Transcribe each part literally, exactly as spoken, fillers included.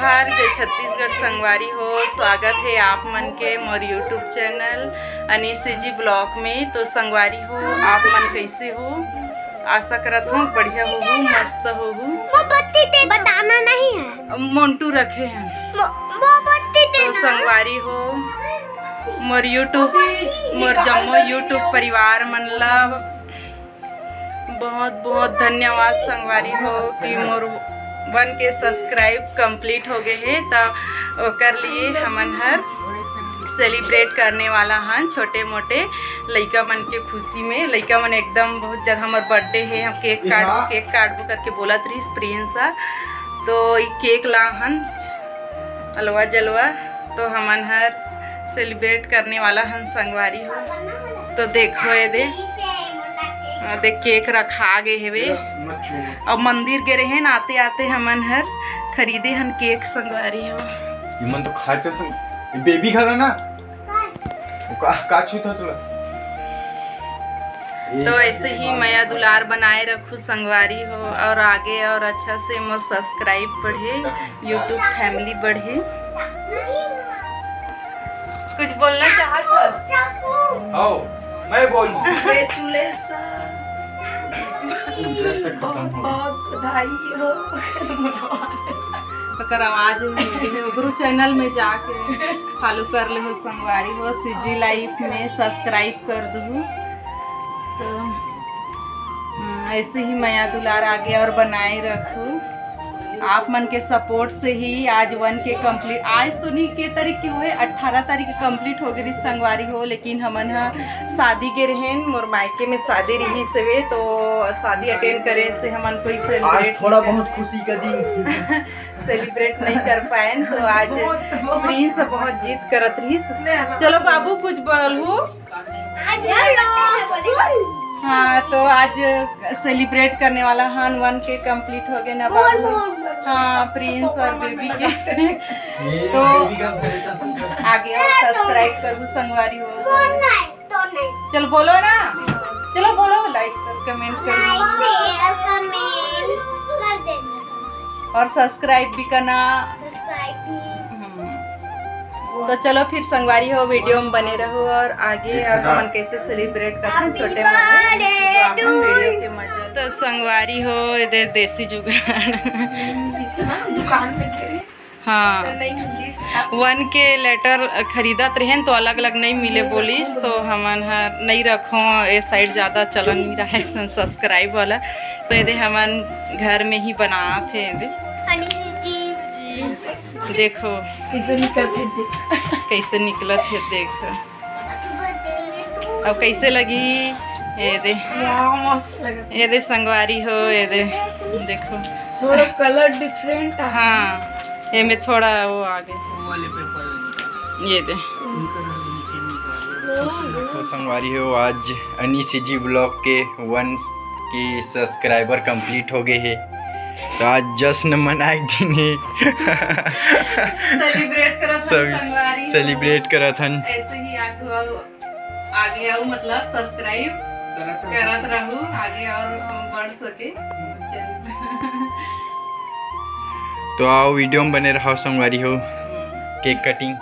हार जय छत्तीसगढ़ संगवारी हो, स्वागत हे आप मन के मोर YouTube चैनल अनीस जी ब्लॉग में। तो संगवारी हो, आप मन कैसे हो? आशा करत हूँ बढ़िया होहू, मस्त होहू। मोमबत्ती दे दो। बताना नहीं है। मोंटू रखे हैं। मो-, मोमबत्ती दे तो दो। संगवारी हो, मोर YouTube, मोर जम्मो YouTube परिवार मन ला बहुत बहुत धन्यवाद संगवारी हो कि मोर वन के सब्सक्राइब कंप्लीट हो गए हे, त ओकर लिए हमन हर सेलिब्रेट करने वाला हन छोटे मोटे लइका मन के खुशी में। लइका मन एकदम बहुत ज़्यादा, हमर बर्थडे हे, हम केक काटबो, केक काटबो करके बोलत रहिस प्रिंस ह। तो ई केक ला हन अलवा जलवा, तो हमन हर सेलिब्रेट करने वाला हन संगवारी हो। तो देखो ये दे, आ, देख केक रखा गे हेवे। मत छू, मत। अब मंदिर गे रहे न, आते आते हमन हर खरीदे हन केक संगवारी हो। ये मन तो खा चस, बेबी खा ना। वो का, का छू था चला। तो ऐसे ही मया दुलार बनाए रखू संगवारी हो, और आगे और अच्छा से मोर सब्सक्राइब बढ़े, YouTube फैमिली बढ़े। कुछ बोलना चाहत हस? आओ, मैं बोलूं। Congratulations। बहुत, बहुत बधाई हो। ओकर आवाज में ओकरो चैनल में जाके फॉलो कर ले हो संगवारी हो, सीजी लाइफ में सब्सक्राइब कर दू। तो, हम्म, ऐसे ही मया दुलार आगे और बनाए रखो। आप मन के सपोर्ट से ही आज वन के कंप्लीट, आज तो नहीं के तारीख के हुए, अठारह तारीख के कंप्लीट हो गए संगवारी हो, लेकिन हमन ह शादी के रहेन, मोर मायके में शादी रही से, तो शादी अटेंड करे से हमन कोई आज सेलिब्रेट थोड़ा बहुत खुशी का दिन। सेलिब्रेट नहीं कर पाएन, तो आज प्रिंस बहुत जिद करत रहिस। चलो बाबू, कुछ बोलू। हाँ, तो आज सेलिब्रेट करने वाला हन, वन के कंप्लीट हो गए ना बाबू। हाँ, प्रिंस और बेबी के। तो आगे और सब्सक्राइब करू संगवारी हो। चलो बोलो ना, चलो बोलो, लाइक कर, कमेंट करो। लाइक, शेयर, कमेंट कर देना। और सब्सक्राइब भी करना। सब्सक्राइब भी। हम्म। तो चलो फिर संगवारी हो, वीडियो में बने रहो और आगे और हमन कैसे सेलिब्रेट करते हैं छोटे मोटे, तो आप मन वीडियो के मजा। तो संगवारी हो, इधर देसी जुगाड़। दुकान में गए। हाँ। वन के लेटर खरीदत रहेन तो अलग अलग नहीं मिले बोलिस, तो हमन हर नहीं रखो, ए साइड ज्यादा चलन नहीं रहे सब्सक्राइब वाला, तो एदे हमन घर में ही बनात हे एदे। देखो कैसे निकलत हे, देख। कैसे निकलत हे, देख। अब कैसे लगी? ये दे। वाह, मस्त लगत। ये दे संगवारी हो, ये दे। देखो। थोड़ा कलर डिफरेंट है। हाँ, ये में थोड़ा वो आ गया। वो वाले पेपर ये दे। तो संगवारी हो, आज अनी सीजी ब्लॉग के वन के सब्सक्राइबर कंप्लीट हो गए हे, तो आज जश्न मनाए के दिन हे। सेलिब्रेट करत हन सब संगवारी हो। सेलिब्रेट करत हन। ऐसे ही आगे आओ, आगे आओ, मतलब सब्सक्राइब करत रहू, आगे और हम बढ़ सके। तो आओ, वीडियो में बने रहो संगवारी हो। Cake cutting.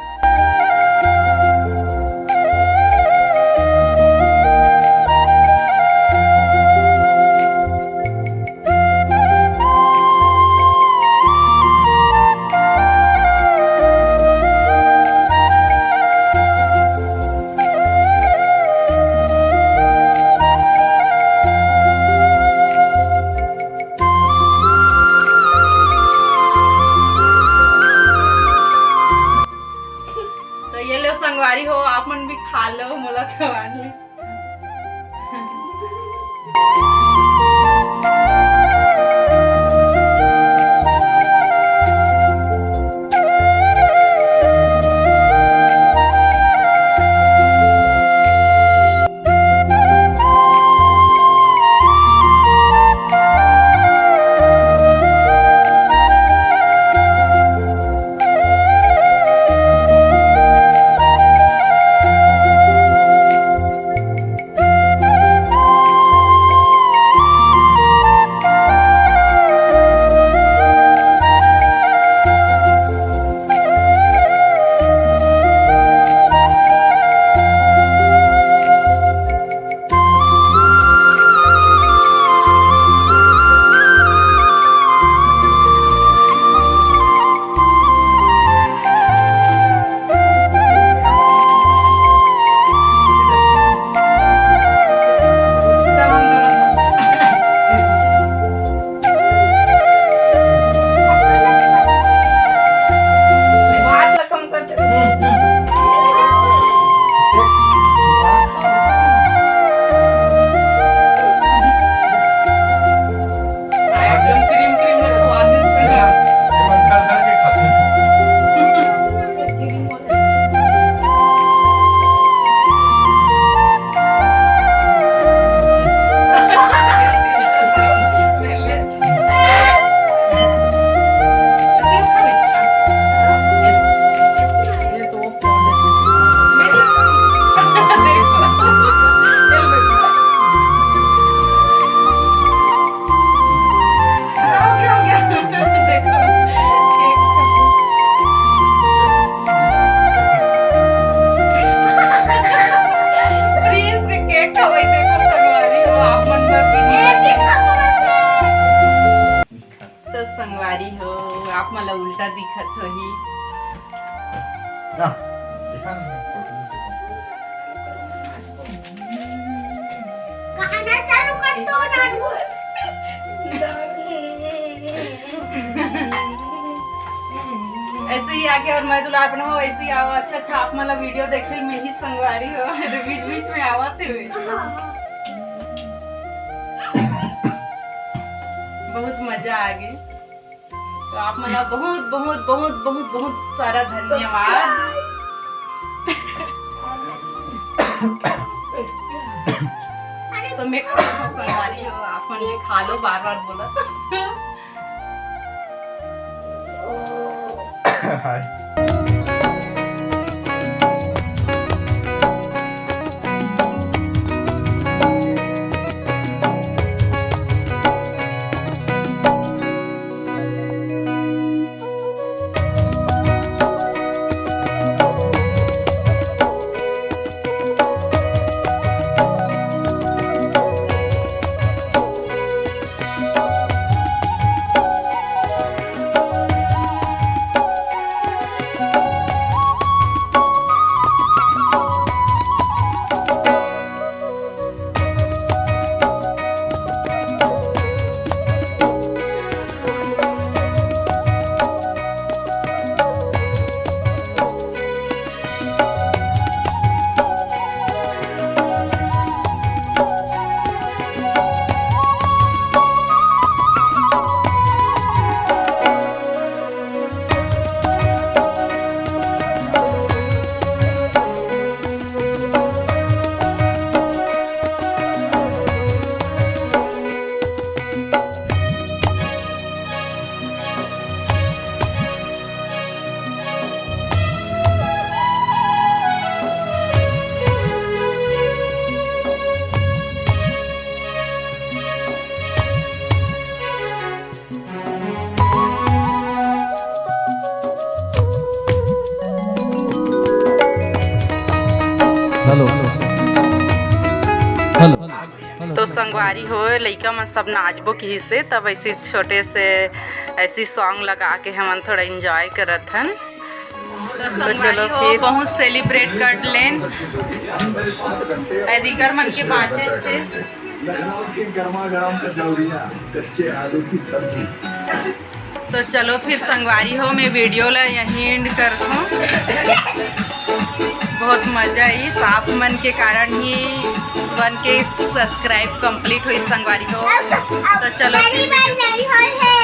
संगवारी हो, आप मन ला उल्टा दिखत होही। ऐसे ही आके और मैं दुलार बनाओ, ऐसे ही आओ। अच्छा अच्छा, आप मन ला वीडियो देखे में ही संगवारी हो, तो बीच बीच में आवत हुए बहुत मजा आ गई। तो आप मन ला बहुत बहुत बहुत बहुत बहुत सारा धन्यवाद। तो मैं खाना संगवारी हो, आप मन भी खा लो, बार बार बोला तो। Hello, hello. तो संगवारी हो, लइका मन सब नाचबो किहिसे, तब ऐसे छोटे से ऐसी सॉन्ग लगा के हमन थोड़ा एंजॉय करत हन। तो तो संगवारी चलो हो, फिर। बहुत सेलिब्रेट कर लेन। ए दीगर मन के बाचे छे। लखनऊ की गर्मा गर्म कचौड़ियाँ, कच्चे आलू की सब्जी। तो चलो फिर संगवारी हो, मैं वीडियो ला यहीं एंड कर दूँ। बहुत मजा आई, आप मन के कारण ही वन के सब्सक्राइब कंप्लीट हुई संगवारी हो। तो चलो फिर।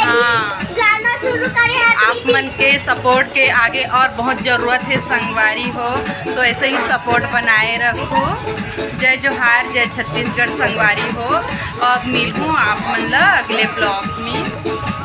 हाँ, गाना शुरू करें। आप मन के सपोर्ट के आगे और बहुत जरूरत है संगवारी हो, तो ऐसे ही सपोर्ट बनाए रखो। जय जोहार, जय छत्तीसगढ़ संगवारी हो। अब मिलूँ आप मन ला अगले ब्लॉग में।